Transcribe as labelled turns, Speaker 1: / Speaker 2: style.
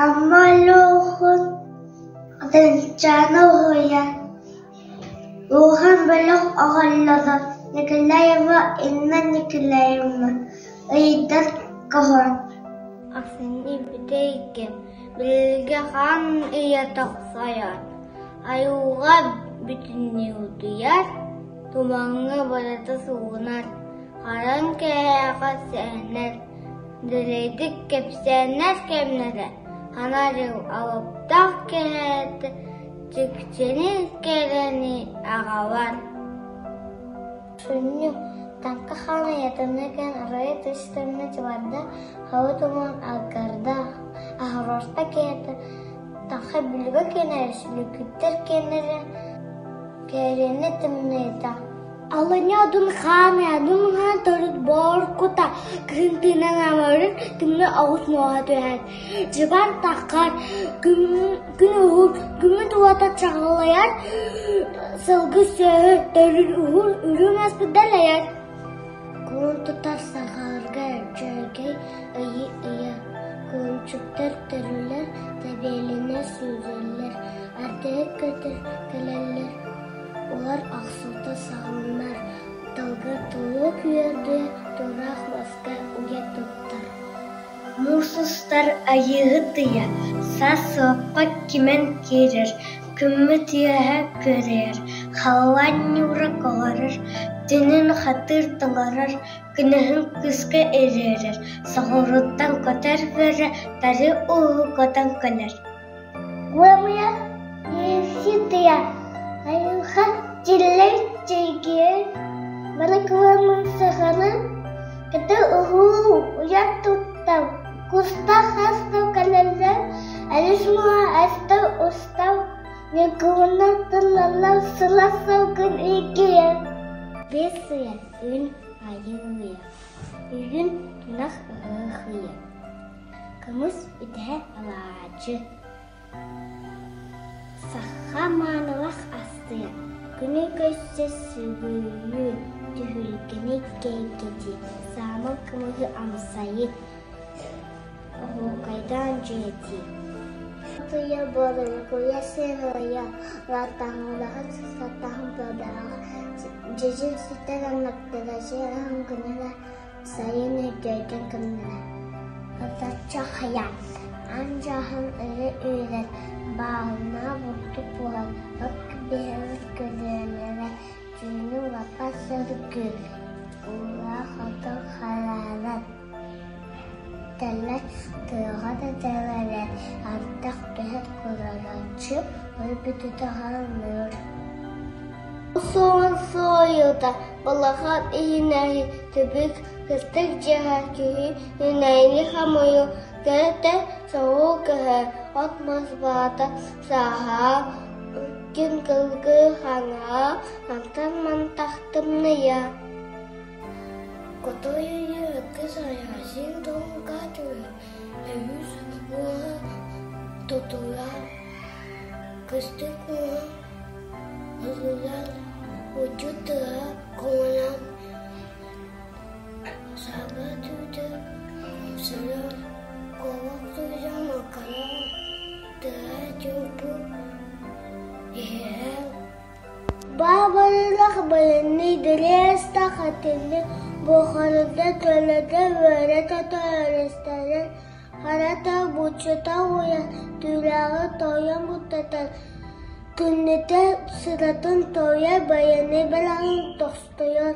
Speaker 1: Амма улууһун Хатылыччаана уһуйаан Улахан бөлөх оҕолоро Николаева Инна Николаевна ыйдар хоһоон
Speaker 2: Ахсынньы бүтэй кэм, билгэ хаан ыйа тохсойор, айылҕа бүтүннүү утуйар, тумаҥҥа барыта суунар, харан кэһээхэ сэһэнэр, дэлэйдик кэпсээннэр кэмнэрэ, хана дьыл алыптаах кэһээтэ Дьикчини кэрэни аҕалар
Speaker 1: Сүнньү таҥха хаан айатына кэн арай түстэннэ чыбарда, хабы туман алгарда, аһаҕаста киһитэ таҥха бүлүгэ киэнэрэ, сүлүкүттэр киэннэрэ кэриэнэ тымныыта
Speaker 2: Алынньы одун хаан одун хаан төрүт боор кута кыһын тыынан амырык тымныы оҕус муоһа түһэр. Дьыбар таххар күн уһун күммүт уота чаҕылыйар, сылгы сүөһү төрүт уһун үрүҥ аспыт дэлэйэр.
Speaker 1: Кулун тутар сахаларга дьүөгэй ыйы ыйар, кулунчуктар төрүүлэр, тэбиэлэнэ сүүрэллэр, ардыһыт көтөр кэлэллэр Улар охсуута саҕаланар, далга толуок үөрдүө, тураах маска уйа туттар. Муус устар Айыыһыт ыйа, саас суоппа кимэн киирэр, күммүт үөһэ күөрэйэр, халлаан ньуура көҕөрөр, түнүн хатыыр тоҥорор, күнүһүн күүскэ ириэрэр, соҕурууттан көтөр бөрө тары ууһу көтөн кэлэр. Уомуйа Евсития айылҕа дьиллэй чэйгиэр бары кыламын саханы кытта уһуу уйан туттар кустар хастар кэлэллэр алыс муоһа астар устар ньукуһунна тыллаллар сылаас салгын илгийэр
Speaker 2: Бэс ыйа күн айыы ыйа, Үһүн тунах ыһыах ыйа Кымыс үтэһэ алаадьы Саха маанылах астыа, күнү көрсө сүгүрүйүү, түһүлгэни киэргэтии, саамал кымыһы амсайыы, оһуокайдаан дьүөтии
Speaker 1: Утуйа буолан сыһыйа, латаҥалаһан сатаһан бадаҕа, дьэдьэн ситэр аннактара сиэһэн гынара Сайын өйдөйтөн кыннара Ытачча хайа, аан дьааһын өрө үүрэр, бааһынаа бурдук буолан, от биһэбит көлүөнэрэ, түүнү лаппа сөргүр, уулаах отон хараарар, тэллэй тыаҕа да тэлэрэр, ардах түһэр курараччы, ый бүтүтэ хааллыыр.
Speaker 2: Суон суойута Улахан иһинээҕи түбүк кыстык дьиэҕэ киһи үүнээйини хомуйуу, кэрэтэ соҕуу көһөр, от-мас баата сааһа, күн кылгыы хаҥаа, мантан мантах тымныйа.
Speaker 1: Кутай ыйы иккис айаасин тоҥка түһэр, үһүс уоһа тутулар, кыстык уоһа Ыллар учу тыа көҥүлэн саба түүтэ умсарар, куобах сыыйа маккарар, тыа чуумпу иһэр.
Speaker 2: Баабырылах бэлэмний дэриэстэ хатыҥы буохарыта төлөтө үөрэ тото өрүстэрин харата булчута уйан түүлээҕи тойон буттатан Күннэтэ сыратын тоойор, байанай бэлэҕин тохтойор.